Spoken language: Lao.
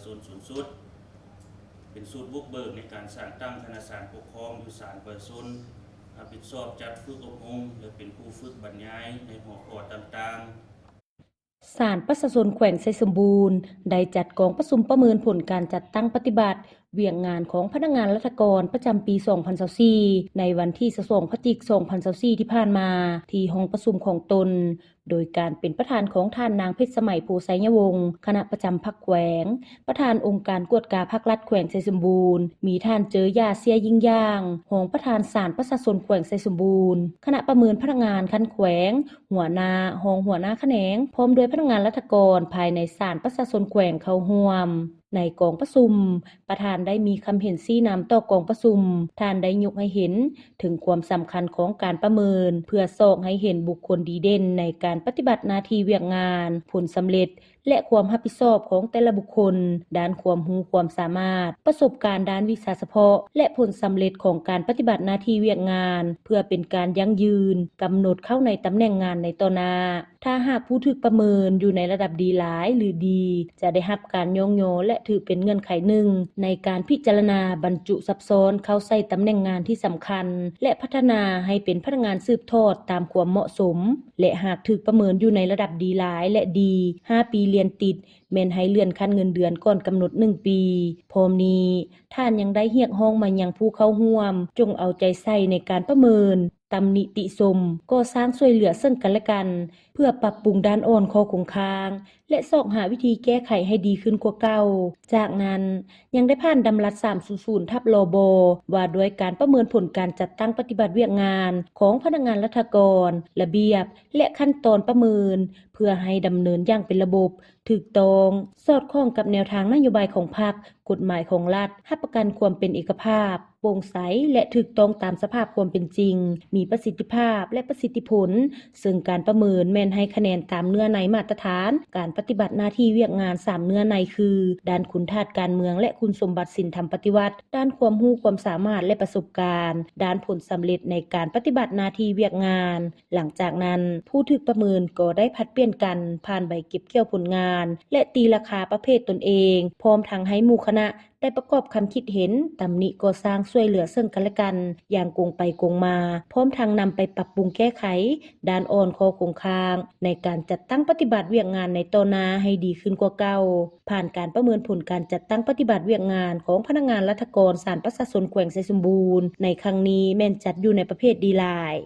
ຊົນສູງສຸດ ເປັນສູດບຸກເບີກໃນການສ້າງຕັ້ງຄະນະສານປົກຄອງຢູ່ສານປະຊາຊົນ, ຮັບຜິດຊອບຈັດຝຶກອົບຮົມ ແລະ ເປັນຜູ້ຝຶກບັນຍາຍໃນຫົວຂໍ້ຕ່າງໆ. ສານປະຊາຊົນແຂວງໄຊສົມບູນ ໄດ້ຈັດກອງປະຊຸມປະເມີນຜົນການຈັດຕັ້ງປະຕິບັດວຽກງານຂອງພະນັກງານລັດຖະກອນປະຈຳປີສອງພັນຊາວສີ່ ໃນວັນທີຊາວສອງ ພະຈິກ ສອງພັນຊາວສີ່ ທີ່ຜ່ານມາ ທີ່ຫ້ອງປະຊຸມຂອງຕົນ ໂດຍການເປັນປະທານຂອງທ່ານນາງ ເພັດສະໄໝ ໂພໄຊຍະວົງ ຄະນະປະຈຳພັກແຂວງ, ປະທານອົງການກວດກາພັກລັດແຂວງໄຊສົມບູນ, ມີທ່ານ ເຈີຢາ ເຊຍຍິງຢາງ ຮອງປະທານສານປະຊາຊົນແຂວງໄຊສົມບູນ, ຄະນະປະເມີນພະນັກງານຂັ້ນແຂວງ, ຫົວໜ້າ, ຮອງຫົວໜ້າຂະແໜງ ພ້ອມດ້ວຍພະນັກງານລັດຖະກອນພາຍໃນສານປະຊາຊົນແຂວງເຂົ້າຮ່ວມ. ໃນກອງປະຊຸມ, ປະທານໄດ້ມີຄຳເຫັນຊີ້ນຳຕໍ່ກອງປະຊຸມ. ທ່ານໄດ້ຍົກໃຫ້ເຫັນເຖິງຄວາມສຳຄັນຂອງການປະເມີນ ເພື່ອຊອກໃຫ້ເຫັນບຸກຄົນດີເດັ່ນໃນການປະຕິບັດໜ້າທີ່ວຽກງານ, ຜົນສຳເລັດ ແລະ ຄວາມຮັບຜິດຊອບຂອງແຕ່ລະບຸກຄົນ, ດ້ານຄວາມຮູ້ຄວາມສາມາດ, ປະສົບການດ້ານວິຊາສະເພາະ ແລະ ຜົນສຳເລັດຂອງການປະຕິບັດໜ້າທີ່ວຽກງານ ເພື່ອເປັນການຢັ້ງຢືນ, ກຳນົດເຂົ້າໃນຕຳແໜ່ງງານໃນຕໍ່ໜ້າ. ຖ້າຫາກຜູ້ຖືກປະເມີນຢູ່ໃນລະດັບດີຫຼາຍ ຫຼື ດີ ຈະໄດ້ຮັບການຍ້ອງຍໍ ແລະ ຖືເປັນເງື່ອນໄຂໜຶ່ງໃນການພິຈາລະນາບັນຈຸຊັບຊ້ອນເຂົ້າໃສ່ຕຳແໜ່ງງານທີ່ສຳຄັນ ແລະ ພັດທະນາໃຫ້ເປັນພະນັກງານສືບທອດຕາມຄວາມເໝາະສົມ ແລະ ຫາກຖືກປະເມີນຢູ່ໃນລະດັບດີຫຼາຍ ແລະ ດີ ຫ້າປີລຽນຕິດ ແມ່ນໃຫ້ເລື່ອນຂັ້ນເງິນເດືອນກ່ອນກຳນົດໜຶ່ງປີ. ພ້ອມນີ້, ທ່ານຍັງໄດ້ຮຽກຮ້ອງມາຍັງຜູ້ເຂົ້າຮ່ວມ ຈົ່ງເອົາໃຈໃສ່ໃນການປະເມີນ, ຕຳໜິຕິຊົມ, ກໍ່ສ້າງຊ່ວຍເຫຼືອເຊິ່ງກັນແລະກັນ ເພື່ອປັບປຸງດ້ານອ່ອນຂໍ້ຄົງຄ້າງ ແລະ ຊອກຫາວິທີແກ້ໄຂໃຫ້ດີຂຶ້ນກວ່າເກົ່າ. ຈາກນັ້ນ, ຍັງໄດ້ຜ່ານດຳລັດສາມສູນສູນ ທັບ ລບ ວ່າດ້ວຍການປະເມີນຜົນການຈັດຕັ້ງປະຕິບັດວຽກງານຂອງພະນັກງານລັດຖະກອນ, ລະບຽບ ແລະ ຂັ້ນຕອນປະເມີນ ເພື່ອໃຫ້ດຳເນີນຢ່າງເປັນລະບົບ, ຖືກຕ້ອງ, ສອດຄ່ອງກັບແນວທາງນະໂຍບາຍຂອງພັກ, ກົດໝາຍຂອງລັດ, ຮັບປະກັນຄວາມເປັນເອກະພາບ, ໂປ່ງໃສ ແລະ ຖືກຕ້ອງຕາມສະພາບຄວາມເປັນຈິງ, ມີປະສິດທິພາບ ແລະ ປະສິດທິຜົນ, ເຊິ່ງການປະເມີນແມ່ນໃຫ້ຄະແນນຕາມເນື້ອໃນມາດຕະຖານການປະຕິບັດໜ້າທີ່ວຽກງານສາມເນື້ອໃນຄື ດ້ານຄຸນທາດການເມືອງ ແລະ ຄຸນສົມບັດສິນທຳປະຕິວັດ, ດ້ານຄວາມຮູ້ຄວາມສາມາດ ແລະ ປະສົບການ, ດ້ານຜົນສຳເລັດໃນການປະຕິບັດໜ້າທີ່ວຽກງານ. ຫຼັງຈາກນັ້ນ, ຜູ້ຖືກປະເມີນກໍໄດ້ຜັດປ່ຽນກັນຜ່ານໃບເກັບກ່ຽວຜົນງານ ແລະ ຕີລາຄາປະເພດຕົນເອງ, ພ້ອມທັງໃຫ້ໝູ່ຄະນະ ໄດ້ປະກອບຄຳຄິດເຫັນ, ຕຳໜິກໍ່ສ້າງ, ຊ່ວຍເຫຼືອເຊິ່ງກັນແລະກັນຢ່າງກົງໄປກົງມາ, ພ້ອມທັງນຳໄປປັບປຸງແກ້ໄຂດ້ານອ່ອນຂໍ້ຄົງຄ້າງໃນການຈັດຕັ້ງປະຕິບັດວຽກງານໃນຕໍ່ໜ້າໃຫ້ດີຂຶ້ນກວ່າເກົ່າ. ຜ່ານການປະເມີນຜົນການຈັດຕັ້ງປະຕິບັດວຽກງານຂອງພະນັກງານລັດຖະກອນສານປະຊາຊົນແຂວງໄຊສົມບູນໃນຄັ້ງນີ້ແມ່ນຈັດຢູ່ໃນປະເພດດີຫຼາຍ.